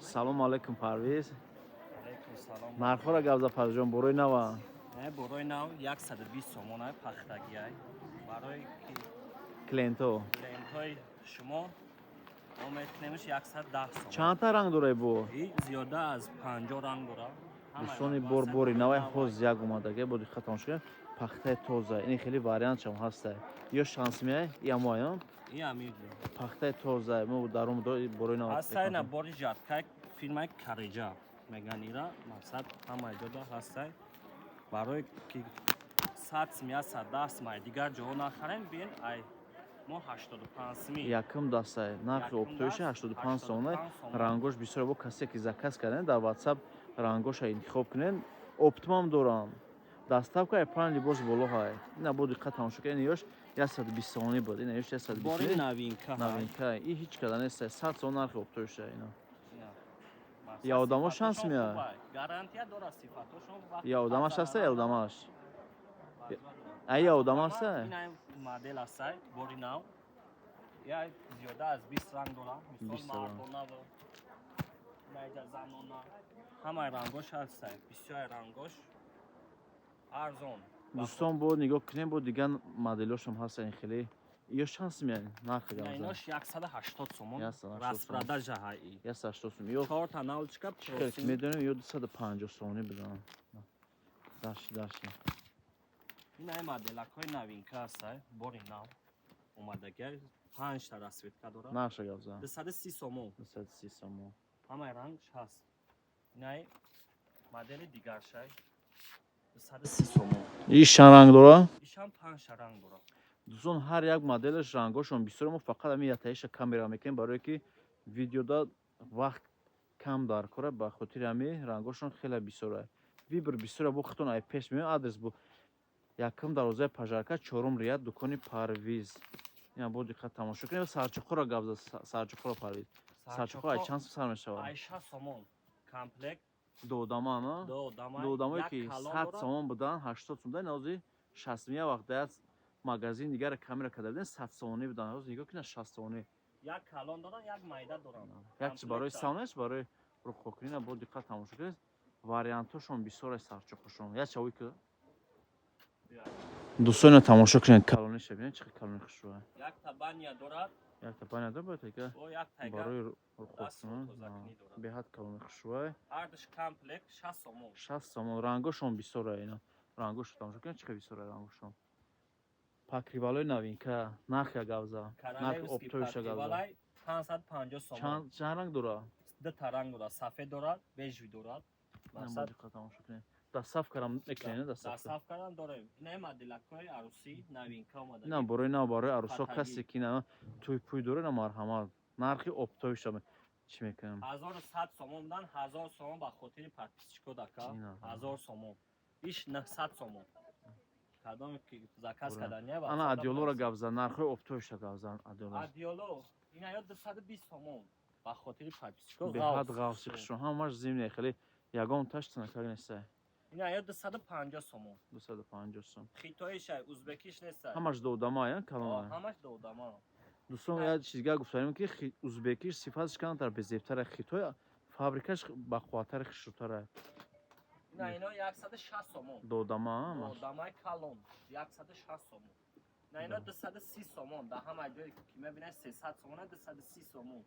Салому алайкум, Парвиз. Алейкум салом. Нархҳоро гап за, Парвизҷон, борои нава. Не, борои нав 120 сомон ай, пахтагиай. Барои ки клиентҳо. Клиентҳои шумо мо метунемш 110 сомон. Чандта ранг дорай бо? И зиёда аз 50 ранг дора. Дӯстони, бор бори навай ҳоз як омадаге, бо диққат тамошо кунед, пахтаи тоза. Ин хеле вариантшам ҳаста. Ё шансмиай, ямоян. И ами. Пахтаи тоза. Мо дарум борои нав. Ҳастай на бори жаткай фирмаи Кариҷа меган ира, мақсад ҳамаи ҷода ҳастай. Барои ки 100 сми, 110 сми ай дигар ҷоҳо нахарем, бин ай мо 85 сми. Якум дастай нархи Якум оптовиша даст 85 сомона. 85 сомон. Рангош бисёр. Бо касе ки заказ карден, дар WhatsApp рангоша интихоб кунен, оптом дорам, доставка ай панҷ либос боло ҳай. Ина бо диққат тамошо кунед, ин ёш 120 сомонӣ буд, ина ёш 120 Бори сомонӣ. Новинка ҳай. Новинка, и ҳеҷ када нест, 100 сомон нархи оптовиша ина. Ина. Мақсад Я одамо сифатошон шанс меяд? хубай. Гарантия дорад сифатошон. Вақти Я одамаш ҳаста, я одамаш. Ай, я одам ҳаста? Ина модел ҳастай, бори нав. Я зиёда аз 20 ранг дорам. Мисол 20 ранг. мардона ва инаҷа занона. Ҳамаи рангош ҳастай. Бисёри рангош арзон. Дӯстон, бо нигоҳ кунем, бо дигар моделошам ҳаста. Ин хеле ё шанс меяд нархи Ина гамза? Инош 180 сомон. 180. Распродажа ҳай. 180 сом ё Чорта наволочка. Чӣ хел ки медонем, ё 250 сомонӣ будан. Дашти, дашти. Ина моделакҳои новинка ҳастай, бори нав. Омадагиай панҷта расцветка дорад. Нарша гапза. 230 сомон. 230 сомон. Ҳамаи рангш ҳаст. Инай модели дигаршай 230 сомон. Иш чанд ранг дора? Ишам панҷта ранг дорад. Дӯстон, ҳар як моделаш рангошон бисёр. Мо фақат ҳамин ятаиша камера мекунем, барое ки видеода вақт кам дар кора. Ба хотири ҳамин рангошон хеле бисёра, выбор бисёра. Бо худтон ай пеш меояд. Адрес бу: якум дарвозаи Пожарка, чорум ряд, дукони Парвиз. Ина бо диққат тамошо кунед. Сарчуқуро гап зад, сарчуқуро, Парвиз. Сарчуқур ай чанд сум сар мешавад? Ай 6 сомон комплект. Доодама на? Доодама. Доодамое Як ки калон 100 дорад. сомон будан, 80 сум будан, ҳозир шастмия. Вақт даят магазин дигара камера карда будем, 100 сомонӣ будан, ҳозир нигоҳ кунед, 60 сомонӣ. Як калон дорам, як майда дорам. Як чи барои Комплект. сауна, барои рухокунӣ. На, бо диққат тамошо кунед, вариантҳошон бисёр. Сарчуқушон як чавой ки, дӯстоно, тамошо кунед, калониша бинед, чӣ қадр калони хушрӯа. Як табания дорад. Як табания дор бояд ка? Бо як тайга. Барои Даст рухокунӣ. тозакунӣ дорад. Беҳад калони хушрӯа. Ҳардуш комплект 6 сомон. 6 сомон. Рангошон бисёра. Ина рангошо тамошо кунед, чӣ қадр бисёра рангошон. Покрывалои новинка, нархя гавза, нархи Королевский оптовиша гавза. покрывалай 550 сомон. Чанд ранг дора? Дута ранг дорад, сафед дорад, бежевый дорад. Бо Мақсад диққат тамошо кунед. Доставкарам мекунед, доставка? Доставкарам дорем. Ина моделакҳои арӯсӣ, новинка омада. Ина борои нав, барои арӯсо. Патагӣ. Касе ки на тӯй пӯй дора, на, марҳамат. Нархи оптовиша чӣ мекунем? 1100 сомон будан, 1000 сомон ба хотири подписчико дака. Ина. 1000 сомон. Иш 900 сомон. Кадоме ки заказ Ура. кардания. Ана одеялора гап зан, нархҳои оптовиша гап зан, одеяло. Одеяло ина ё 220 сомон ба хотири подписчико. Беҳад ғафси хушро, ҳамаш зимне, хеле ягон таш танакак неста. Ина ё 250 сомон. 250 сом. Хитоишай, узбекиш неста. Ҳамаш доодама, я калона? Ҳамаш доодама. Дӯстон, як чиз дигар гуфтанем, ки узбекиш сифаташ камтар безебтара, хитой фабрикаш бақувваттари, хушрӯтара. Ина ино 160 сомон. Доодама ҳамаш. Доодамаи калон 160 сомон. Ина ино 230 сомон. Дар ҳама ҷое ки мебинед, 300 сомон, 230 сомон.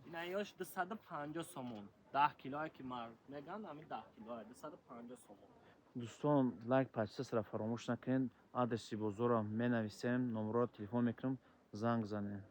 Ина ёш 250 сомон. 10 килое ки мар меган, ҳамин 10 килое 250 сомон. Дӯстон, лайк, подписаться фаромӯш накунед. Адреси бозорро менависем, номерро телефон мекунем, занг занед.